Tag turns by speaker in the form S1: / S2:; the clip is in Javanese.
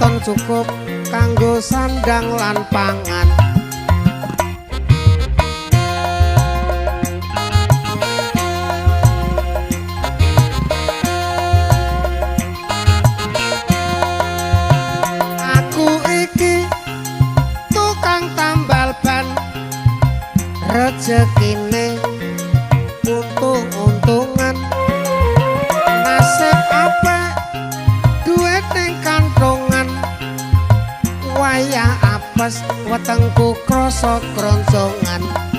S1: Katon cukup kanggo sandang lan pangan. Aku iki tukang tambal ban, rejekine untung-untungan. Nasib apik duit ning kantongan, wayah apes wetengku krasa kroncongan.